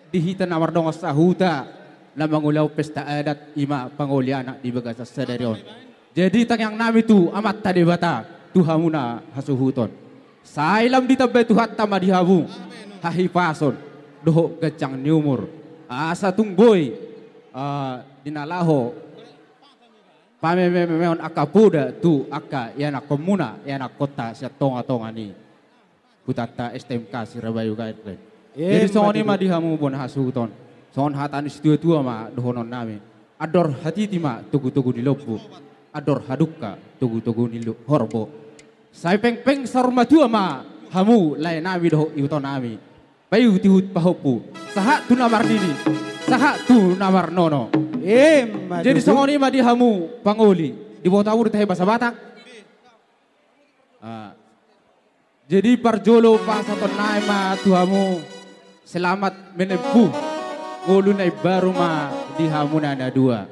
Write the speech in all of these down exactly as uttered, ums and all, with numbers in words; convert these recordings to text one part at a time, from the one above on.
Di hita na mardongan sahuta na mangulahon pesta adat, i ma pangoli anak di bagasan sadari on. Jadi tangiang nami tu Amanta Debata, tu hamu na hasuhuton, sai lam ditambai Tuhanta ma di hamu hahipason dohot ganjang ni umur, asa tung boi, ah, di na laho pamememeon angka poda tu angka ianakkonmuna, ianakkonta sian tongatonga ni hutanta S T M K Sirabayu Garden. Jadi songon i ma di hamu bona hasuhuton. Songon hata ni situatua ma dohonon nami: Andor hatiti ma togutogu ni lombu, andor hadungka togutogu ni lo-, horbo. Sai pengpeng saur matua ma hamu lae nami dohot ihuta nami, paihutihut pahompu, sahat tu na marnini, sahat tu na marnono. Emma tutu. Jadi songon i ma di hamu pangoli. Diboto hamu do tahe bahasa Batak? Ah. Jadi parjolo pasahaton nami ma tu hamu selamat menempuh ngolu na imbaru ma di hamuna na dua.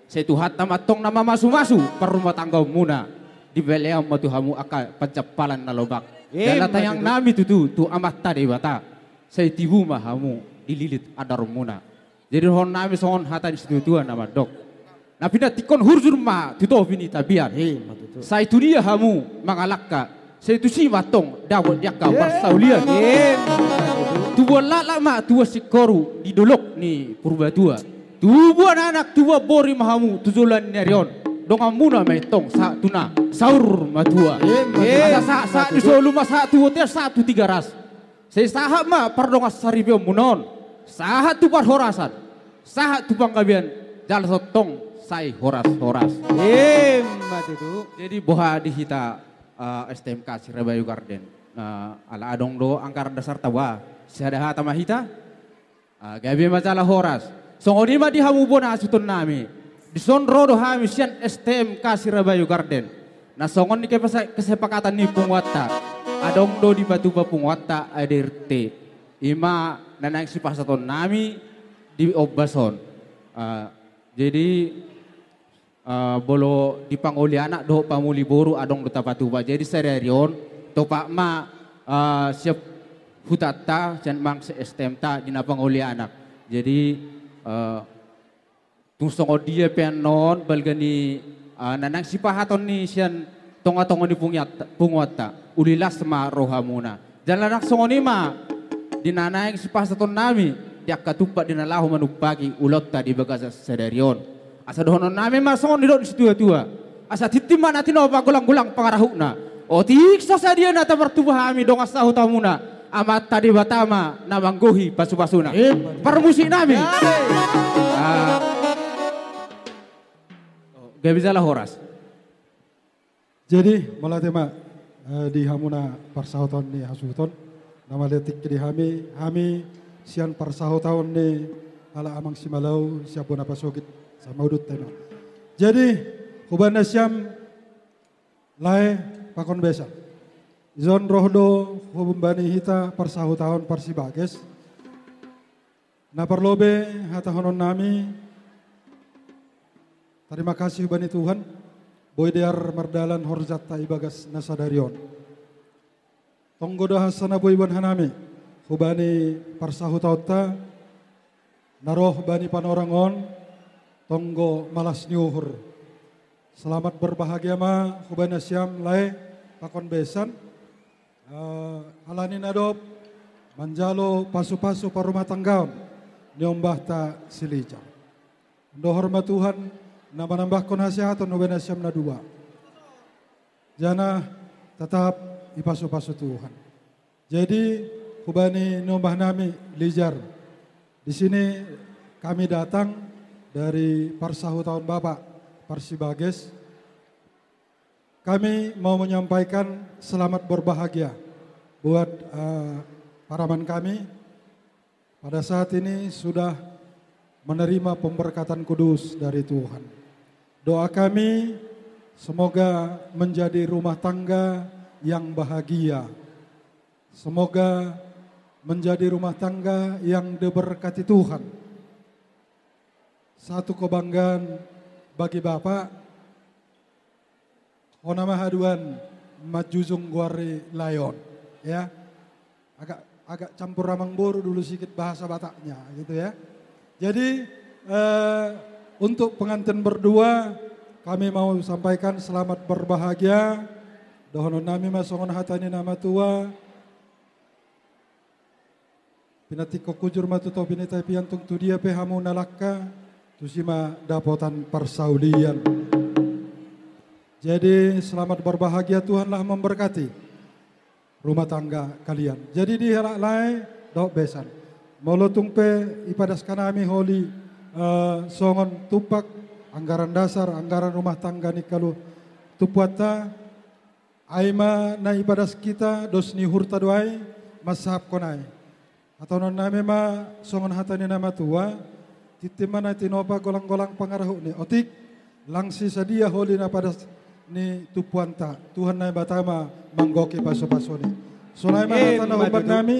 Sai Tuhanta ma antong na mamasumasu parrumatanggaonmuna, dipalehon ma tu hamu angka panjampalan na lomak. Emma tutu. Jala tangiang nami tutu tu Amanta Debata, sai tibu ma hamu dililit andormuna. Jadi dohonon nami songon hata ni situatua na mandok: Na pinantikhon hurjur ma tu topi ni tapian. Emma tutu. Sai tu dia hamu mangalangka, sai tusi ma antong dapot di angka parsaulian. Emma tutu. Tubuan laklak ma tubuan singkoru di dolok ni Purbatua. Tubuan anak tubuan boru ma hamu tu joloan ni ari on, donganmuna ma i antong sahat tu na saur matua. Emma tutu. Asa sahat-sahat ni solu ma sahat tu bontean, sahat tu Tigaras. Sai sahat ma pardongan saripeonmuna on, sahat tu parhorasan, sahat tu panggabean, jala tongtong sai horas-horas. Emma tutu. Jadi boha di hita, eh, S T M K Sirabayu Garden? Eh, ala adong do anggaran dasarta, bah, sada hata ma hita. Ah, gabe ma jala horas. Songon i ma di hamu bona hasuhuton nami. Dison ro do hami sian S T M K Sirabayu Garden. Na songon ni kepesa-, kesepakatan ni punguanta, adong do dipatupa punguanta A D R T. I ma na naeng sipasahaton nami di ombas on. Ah, jadi, eh, molo di pangoli anak dohot pangoli boru adong do tapatupa. Jadi sadari on, topak ma, eh, siap hutanta, sian amang S T M ta di na pangoli anak. Jadi, eh, tung songon dia pe annon balga ni, eh, na naeng sipasahaton ni sian tongatonga ni pungiat-, punguanta, uli las ma rohamuna. Jala nang songon i ma di na naeng sipasahaton nami di angka tumpak di na laho manumpaki ulaonta di bagasan sadari on. Asa dohonon nami ma songon nidok ni situatua: Asa tintin ma na tinopa, golanggolang pangarahutna. Otik so sadia na tapartupa hami dongan sahutamuna, Amanta Debata ma na manggohi pasupasuna. Emma. Parmusik nami. Hai. Ah. Oh, gabe jala horas. Jadi, mauliate ma, eh, di hamuna parsahuton ni hasuhuton, na mauliate tingki di hami, hami sian parsahuton ni halak Amang Simalau, sian bona pasogit, sama udut tema. Jadi, hubaen nasiam lae pakon besan. Dison roh do humbani hita parsahuton parsibages. Na parlobei hatahonon nami, tarima kasih hubani Tuhan, boi dear mardalan horjanta ibagas na sadari on. Tonggo do hansa na boi boan hanami hubani parsahutonta na roh bani panorang on, tonggo malas ni uhur. Selamat berbahagia ma hubani nasiam lae pakon besan. Eh, alani na dob manjalo pasupasu parumatanggaon ni ombahta si Lijar. Dohor ma Tuhan na manambahkon hasehaton hubani nasiam na dua. Jana tatap dipasupasu Tuhan. Jadi, hubani ni ombah nami Lijar, di sini kami datang dari parsahuton Bapak Parsibages. Kami mau menyampaikan selamat berbahagia buat, eh, paraman kami. Pada saat ini sudah menerima pemberkatan kudus dari Tuhan. Doa kami, semoga menjadi rumah tangga yang bahagia. Semoga menjadi rumah tangga yang diberkati Tuhan. Satu kebanggaan bagi Bapak, hona ma haduan manjujung goar ni lae on, ya. Agak agak campur amang boru dulu sikit bahasa Bataknya, gitu ya. Jadi, eh, untuk pengantin berdua, kami mau sampaikan selamat berbahagia. Dohonon nami ma songon hata ni na matua: Pinantikhon hujur ma tu topi ni tapian, tung tu dia pe hamu na langka, tusi ma dapotan parsaulian. Jadi, selamat berbahagia, Tuhanlah memberkati rumah tangga kalian. Jadi, di halak lae dohot besan, molo tung pe ipadas hami holi, eh, songon tumpak anggaran dasar, anggaran rumah tangga ni kalu tumpuanta, ai ma na ipadas hita, dos ni uhurta do ai, mansahapkon ai. Hatahonon nami ma songon hata ni na matua: Tintin ma na tinopa, golang-golang pangarahutni. Otik, lang sisadia holi na padas ni tumpuanta. Tuhan Naibata ma manggohi pasu-pasuni. Sonai ma hata na humban nami.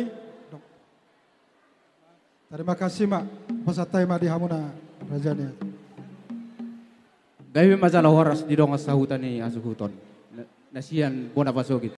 Terima kasih ma, pasahat hami ma di hamuna, raja ni. Gabe ma jala horas di dongan sahuta ni hasuhuton. Na, na sian bona pasogit.